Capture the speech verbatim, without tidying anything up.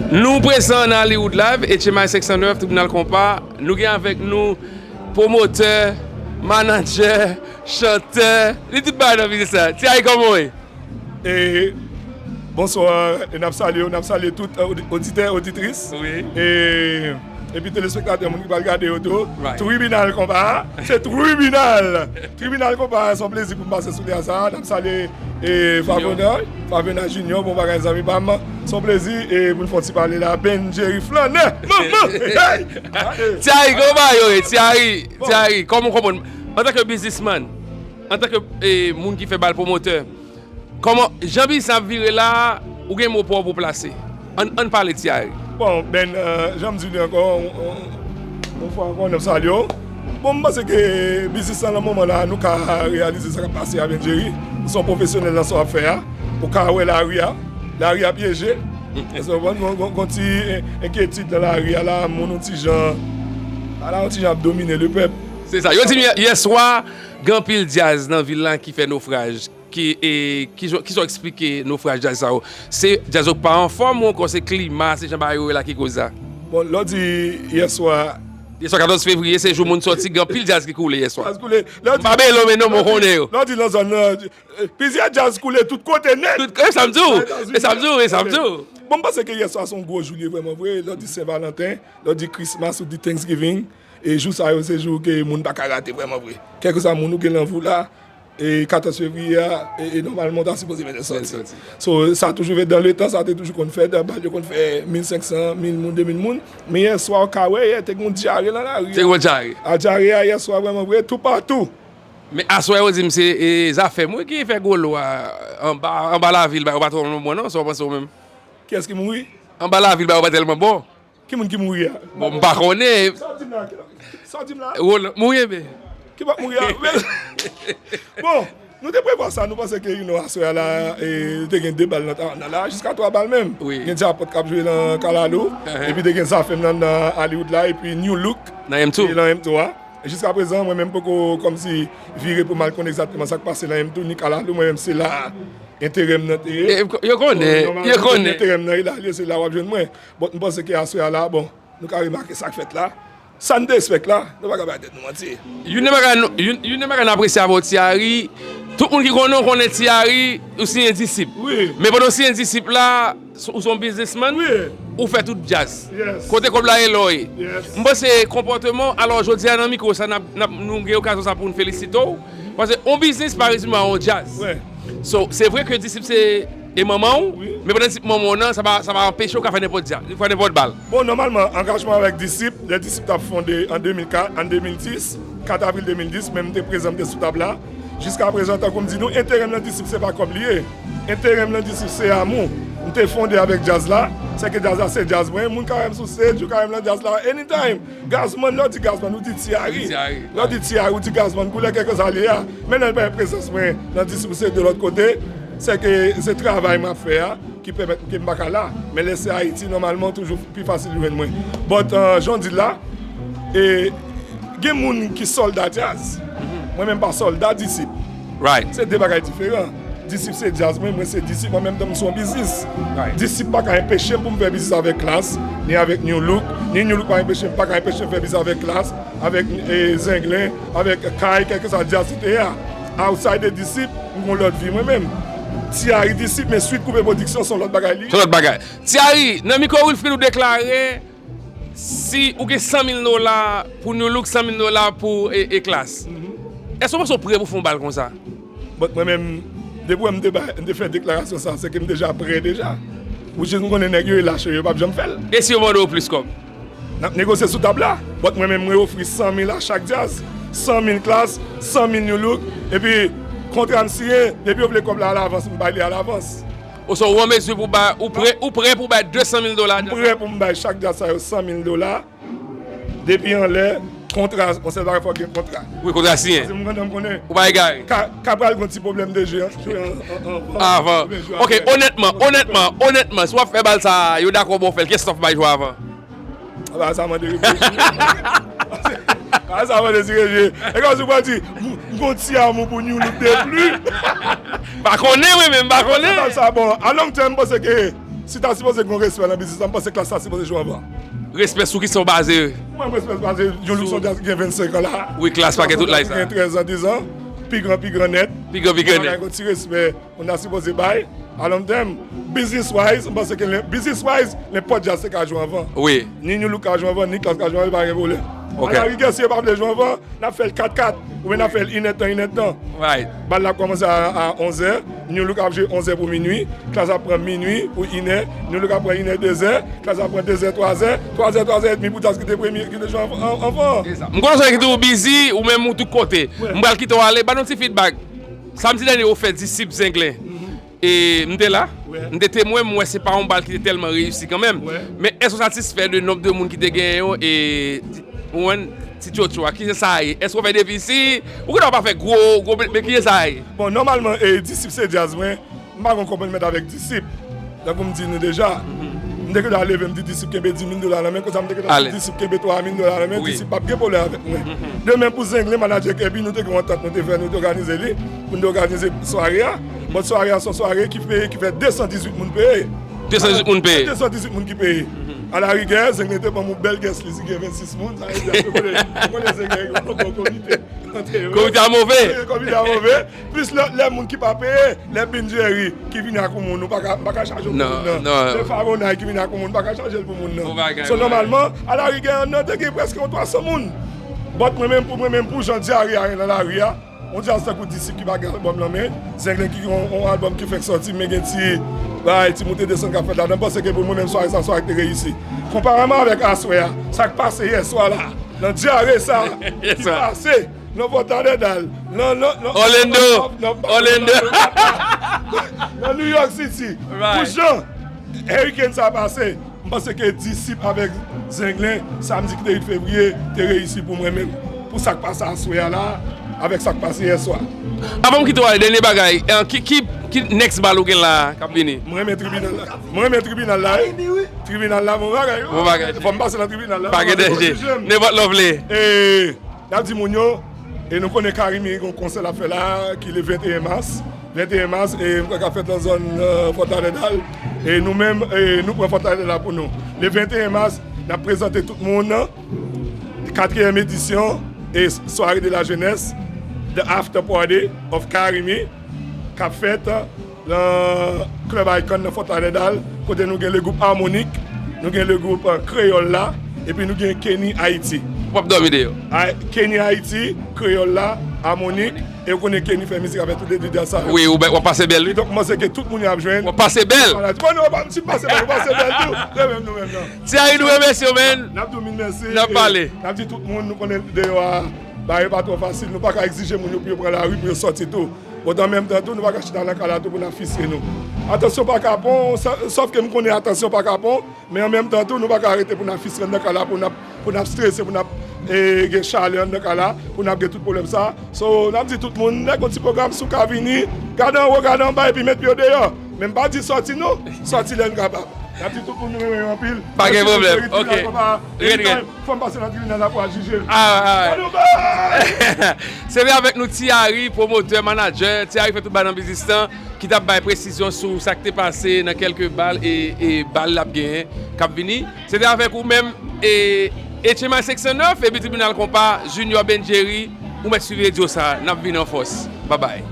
Nou prezan nan Hollywood Live, H M I senk san nèf, Tribinal Konpa. Nou gen avèk nou pwomotè, manadjè, chantè, li tout bagay nan biznis la. Thierry, kòman w ye? E bonswa, e n ap salye w, n ap salye tout, eh, odi- oditè, oditris. Wi. E epi telespektatè, moun ki pral gade yo tou. Right. Tribinal Konpa, se tribinal. Tribinal Konpa, se yon plezi pou m pase sou tè sa. N ap salye e Favena, Favena Junior, bon bagay zanmi pa m. Se yon plezi e pou n fè yon ti pale la. Ben Jerry Flanè. Manman! Hey! Thierry, kòman w ye? Thierry, Thierry, kòman w konprann? Antanke biznismann, antanke e, moun ki fè bal pwomotè, kòman jan biznis ap vire la, ou gen mo pa w pou plase? Ann ann pale Thierry. Bon, Ben, eh, jan m di li ankò, yon fwa ankò, n ap salye w. Bon, m panse ke biznis lan nan moman la, nou ka reyalize sa k ap pase a Ben Jerry. Ou se yon pwofesyonèl nan sa w ap fè a. Ou ka wè lari a. Lari a pyeje. Èske w konprann? Gon, gon, gon ti en- enkyetid nan lari a la, moun yon ti jan, ala yon ti jan ap domine lepèp. Se sa. Yo di m yè, yè swa, gen anpil djaz nan vil la ki fè nofraj. Ki, e, ki, jan- ki jan w eksplike nofraj djaz sa yo? Se djaz yo k pa anfòm ou ankò se klima, se jan bagay yo ye la ki koz sa? Bon, lè w di yè swa, Yè swa katòz fevriye, se jou moun sòti, gen anpil djaz ki koule yè swa. Djaz koule. Lè w M pa bezwen lòmen non, mwen konnen yo. Lè w di nan zòn nan, eh, plizyè djaz koule tout kote nèt. Tout, e sa m di w, e sa m di w, e sa m di w. Bon, m panse ke yè swa se yon gwo jou li ye vrèman vre. Lè w di Sen Valanten, lè w di Christmas, ou di Thanksgiving. E jou sa yo, se jou ke moun pa ka rate vrèman vre. Kèlkeswa moun ou gen nan vi w la, e katòz fevriye a, e, e nòmalman w ta sipoze mete sòti. So, sa toujou fèt dan letan, sa te toujou konn fèt, bal yo konn fè mil senk san, mil moun, de mil moun. Men yè swa, w ka wè, yè, te gen yon dyare nan lari. Te gen yon dyare. A dyare a, yè swa, vrèman vre, toupatou. Men aswè yo di m se e, zafèm wi ki fè gwo lo a anba, anba lavil, ba yo pa twò lwen mwen non, sa w panse ou menm? Kiyès ki mouri? Anba lavil, ba yo pa tèlman bon. Ki moun ki mouri a? Bon, m pa konnen. Sa w di m la? Sa w di m la? Roland, mouri ebe. Ki pa mouri a? Bon, nou te prevwa sa, nou panse ke, you know, aswè a la, e, te gen de bal nan, nan la, jiska twa bal menm. Wi. Gen Djapòt k ap jwe nan Kalalou, epi te gen Zafèm nan, nan Hollywood la, epi New Look. Nan M two. Nan M two a. E jiska prezan, mwen menm poko kòmsi vire pou m al konn egzakteman sa k pase nan M two, ni Kalalou, mwen menm se la enterè m nan te ye. E, yo konnen, yo konnen. Enterè m nan ye la, se la w ap jwenn mwen. Bon, m panse ke aswè a la, bon, nou ka remake sa k fèt la. Sa n te espèk la, nou pa ka bay tèt nou manti. Youn nan bagay nou, youn, youn nan bagay n apresye avè w, Thierry, tout moun ki konnen w konnen Thierry, ou siyen Disip. Wi. Men pandan w siyen Disip la, ou se yon biznismann, Wi. Ou fè tout djaz. Yes. Kote kòb la ye lò ye. Yes. M panse konpòteman, alò jodi a nan mikwo sa, n ap, n ap, nou gen okazyon sa pou n felisite w. Paske yon biznis pa rezime a yon djaz. Wi. So, se vre ke Disip se e manman w, Wi. Men pandan Disip manman w nan, sa pa, sa pa anpeche w ka fè nenpòt djaz, fè nenpòt bal. Bon, nòmalman, angajman avèk Disip, lè Disip t ap fonde an de mil kat, an de mil dis, kat avril de mil dis, men m te prezan, m te sou tab la. Jiska prezan, tankou m di nou, enterè m nan Disip se pa kòb li ye. Enterè m nan Disip se amou. M te fonde avèk djaz la, sèke djaz la se djaz mwen. Moun ka wè m sou stage, yo ka wè m nan djaz la anytime. Gazman, lè w di Gazman, ou di Thierry. Thierry. Lè w di Thierry, ou di Gazman, koulè kèlkeswa li ye a. Men lè l pa gen prezans mwen nan Disip, se de lòt kote, sèke se travay m ap fè a ki pèmèt ke m pa ka la. Men lè se Ayiti, nòmalman, toujou pi fasil jwenn mwen. But, euh, jan w di l la, e, gen moun ki sòlda djaz. Mwen menm pa sòlda Disip. Right. Se de bagay diferan. Disip se djaz mwen, mwen se Disip, an menm tan m se yon biznis. Right. Disip pa ka enpeche m pou m fè biznis avèk Klass, ni avèk New Look, ni New Look pa enpeche m, pa ka enpeche m fè biznis avèk Klass, avèk e, Zenglen, avèk Kay, kèlkeswa djaz li te ye a. Outside de Disip, m gon lòt vi mwen menm. Thierry Disip, men Sweet Koupe Production se yon lòt bagay li. Se lòt bagay. Thierry, nan mikwo Wilfrid ou deklare, si ou gen san mil dola pou New Look, san mil dola pou e, e Klass. Èske w panse w prè pou fè yon bal konsa? But mwen menm, depi w wè m te bay, m te fè deklarasyon sa, se ke m deja prè deja. Which is, m konnen nèg yo e lach yo, yo p ap janm fè l. E si yo mande w plis kòb? N ap negosye sou tab la. But mwen menm, mwen ofri san mil a chak djaz, san mil Klass, san mil New Look, epi kontra m siyen, depi yo vle kòb la alavans, m bay li alavans. Oswa ou an mezi pou bay, ou prè, ou prè pou bay de san mil dola? M prè pou m bay chak djaz sa yo san mil dola. Depi anlè, kontra, yon sèl bagay fòk gen kontra. Wi, kontra siyen. Paske m konnen, m konnen. Ou pa egare. Ka, ka pral gen yon ti pwoblèm de jwe, jwe an, an, an, Avan. jwe Ok, apre. Onètman, onètman, onètman, si w ap fè bal sa, yo dakò ba w fè l, ki estaf bay jwe avan? Aba sa mande reflechi. Aba sa mande ti reflechi. E kòmsi w pral di, m, m gon ti amou pou New Look de pli. Pa konnen, wi, men m pa konnen. Sa, bon, a long term, m panse ke Si ta sipoze gen yon respè nan biznis la, m panse Klass ta sipoze jwe anvan. Respè sou kisa w baze? Mwen, m respè baze yon Luxon Jazz ki gen vennsenk an la. Wi, Klass pa gen tout laj sa. Gen trèz an, diz an, pi gran, pi gran nèt. Pi gran, pi gran nèt. Yon ti respè, moun ta sipoze bay. A long term, business wise, m panse ke business wise, nenpòt jazz te ka jwe anvan. Wi. Ni New Look ka jwe anvan, ni Klass ka jwe anvan, pa gen pwoblèm. Ok. A la rigè, si yo pa vle jwe anvan, n ap fè l kat kat, oubyen n ap fè l inèdtan, inèdtan. Right. Bal la ap kòmanse a, a onzè, New Look ap jwe onzè pou minui, Klass ap pran minui pou inè, New Look ap pran inè dezè, Klass ap pran dezè twazè, twazè, twazè edmi pou jazz ki te premye, ki te jwe anvan, anvan. M konnen w ki tou bizi, ou menm ou tout kote. M pral kite w ale, ban nou ti feedback. Samdi dènye ou fè Disip Zenglen. E m te la, m te temwen, m wè se pa yon bal ki te tèlman reyisi kanmenm. Men èske w satisfè de nonb de moun ki te genyen yo e ti, ou konprann, ti tchotcho a, kijan sa ye? Èske w fè defisi? Ou gentan pa fè gwo, gwo, men kijan sa ye? Bon, nòmalman, e, Disip se djaz mwen, m pa gon konprann mèt avèk Disip. Tankou m di nou deja, m te gentan leve, m di Disip kenbe dis mil dola nan men, konsa m te gentan di Disip kenbe twa mil dola nan men, Disip p ap gen pwoblèm avèk mwen. Demen pou Zenglen, manadjè Kèbi, nou te gen yon antant, nou te fè, nou te òganize li, pou nou te òganize sware a. Bon, sware a se yon sware ki peye, ki fè de san dizuit moun peye. De san dizuit moun peye. De san dizuit moun ki peye. A la rigè, Zenglen te ban m yon bèl guest list, li gen vennsis moun, sa vle di, nou konnen, nou konnen Zenglen gen yon bon komite. Komite a move. Komite a move. Plis lè, lè moun ki pa peye, lè Ben Jerry ki vini ak yon moun, nou pa ka, m pa ka chaje pou moun nan. Non, non. Lè Favonay ki vini ak yon moun, m pa ka chaje l pou moun nan. Bon bagay, bon bagay. So, nòmalman, a la rigè, an nan te gen prèske yon twa san moun. But mwen menm, pou mwen menm, pou jan dyare a nan lari a, yon djaz tankou Disip ki pa gen albòm nan men, Zenglen ki gen yon, yon albòm ki fèk sòti, men gen ti, bay, ti moute desann k ap fèt ladan, m panse ke pou mwen menm, sware sa, sware ki te reyisi. Konpareman avèk aswè a, sa k pase yèswa la, nan dyare sa, ki pase, nan Fort Lauderdale, nan, nan, nan, Orlando, nan, nan, Orlando, nan New York City, right, pou jan Hurricane sa pase, m panse ke Disip avèk Zenglen, samdi ki te uit fevriye, te reyisi pou mwen menm. Pou sa k pase aswè a la, avèk sa k pase yèswa. Avan m kite w ale, dènye bagay, eh, ki, ki, ki next bal ou gen la k ap vini? Mwen renmen tribinal la. Mwen renmen tribinal la, wi. Tribinal la, bon bagay, wi. Bon bagay. Fò m pase nan tribinal la. Pa gen danje. Nenpòt lè w vle. E, n ap di moun yo, e nou konnen Carimi gen yon konsè l ap fè la, ki le venteyen mas. Venteyen mas, e m kwè k ap fèt nan zòn, eh, Fort Lauderdale. E nou menm, e nou pran Fort Lauderdale la pou nou. Le venteyen mas, n ap prezante tout moun, katriyèm edisyon e Soirée de la Jeunesse, The After Party of Carimi, k ap fèt nan Club Icon nan Fort Lauderdale, kote nou gen le gwoup Harmonik, nou gen le gwoup, eh, Kreyòl la, epi nou gen Kenny Haiti. W ap dòmi deyò. Ay, Kenny Haiti, Kreyòl la, Harmonik, e ou konnen Kenny fè mizik avèk tout de djaz sa yo. Wi, ou bè, w ap pase bèl, wi. Kidonk, m panse ke tout moun y ap jwenn. W ap pase bèl. Bon, non, pa, m si pase bèl, ou pase bèl tou. Se menm nou menm, non. Thierry, nou remèsye w, man. N ap di w mil mèsi. N ap pale. N ap di tout moun, nou konnen deyò a, bagay pa twò fasil. Nou pa ka egzije moun yo pou yo pran lari, pou yo sòti tou. Bon, an menm tan tou, nou pa ka chita nan kay la tou pou n ap fristre nou. Atansyon pa kapon, sa, sòf ke m konnen atansyon pa kapon, men an menm tan tou, nou pa ka rete pou n ap fristre nan kay la, pou n ap, pou n ap strese, pou n ap, eh, gen chalè anndan kay la, pou n ap gen tout pwoblèm sa. So, n ap di tout moun, nèg, yon ti pwogram, si w ka vini, gade anwo, gade anba, epi met pye w deyò. Men m pa di sòti non, sòti lè n kapab. N ap di tout moun nou renmen yo anpil. Pa gen pwoblèm. Ok. Red, red. Fò m pase nan tribinal la pou al jije l. Ah, ah. Annou bay! Se te avèk nou Thierry, pwomotè, manadjè. Thierry fè tout bagay nan biznis lan, ki t ap bay presizyon sou sa k te pase nan kèlke bal e, e bal l ap genyen k ap vini. Se te avèk ou menm, e, H M I senk san nèf, epi Tribinal Konpa, Junior Benjerry, ou mèt swiv redyo sa, n ap vin an fòs. Babay.